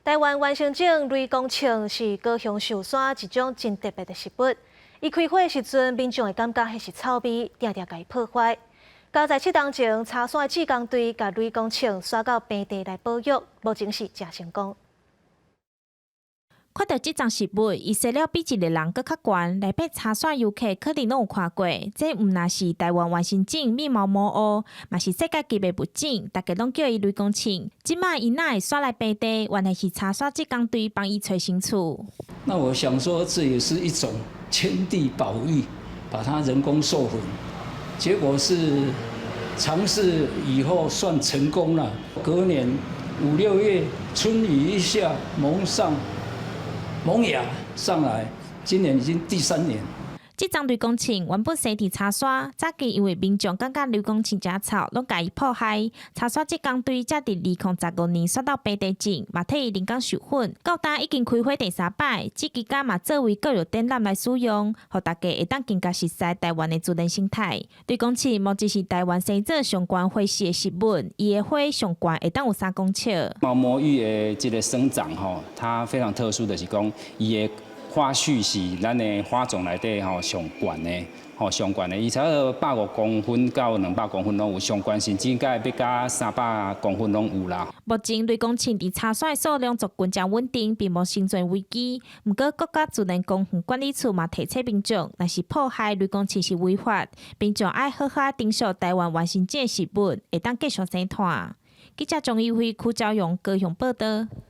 台灣原生種雷公銃是高雄壽山一種真特別的植物。伊開花的時陣，民眾會感覺彼是臭味，定定共伊破壞。交在七冬前，柴山的志工隊共雷公銃徙到平地來保育，目前是誠成功。看著這叢植物，伊生了比一个人閣較懸，來爬柴山遊客可能攏有看過。這毋但是台灣原生種密毛魔芋，嘛是世界級的物種，大家攏叫伊雷公銃。這擺伊哪會徙來平地？原來是柴山志工隊幫伊揣新厝。那我想說，這也是一種遷地保育，把它人工授粉，結果是嘗試以後算成功了。隔年五六月春雨一下，萌上。萌芽上來，今年已經第三年。這叢雷公銃原本生佇柴山，早期因為民眾感覺雷公銃誠臭，攏共伊破壞。柴山志工隊才佇2015年徙到平地種，嘛替伊人工授粉。到今已經開花第三擺，這期間嘛作為教育展覽來使用，予大家會當更加熟悉台灣的自然生態。雷公銃目前是台灣生做上懸花序的植物，伊的花上懸會當有3公尺。毛魔芋的這个生長吼，它非常特殊，就是講伊的花序是咱的花叢內底吼上懸的，吼上懸的，伊差不多150公分到200公分攏有，上懸甚至會欲到300公分攏有啦。目前雷公銃佇柴山的數量族群誠穩定，並無生存危機。毋過國家自然公園管理處嘛提醒民眾，若是破壞雷公銃是違法，民眾愛好好珍惜台灣原生種的植物，會當繼續生態。記者張怡輝、柯昭陽高雄報導。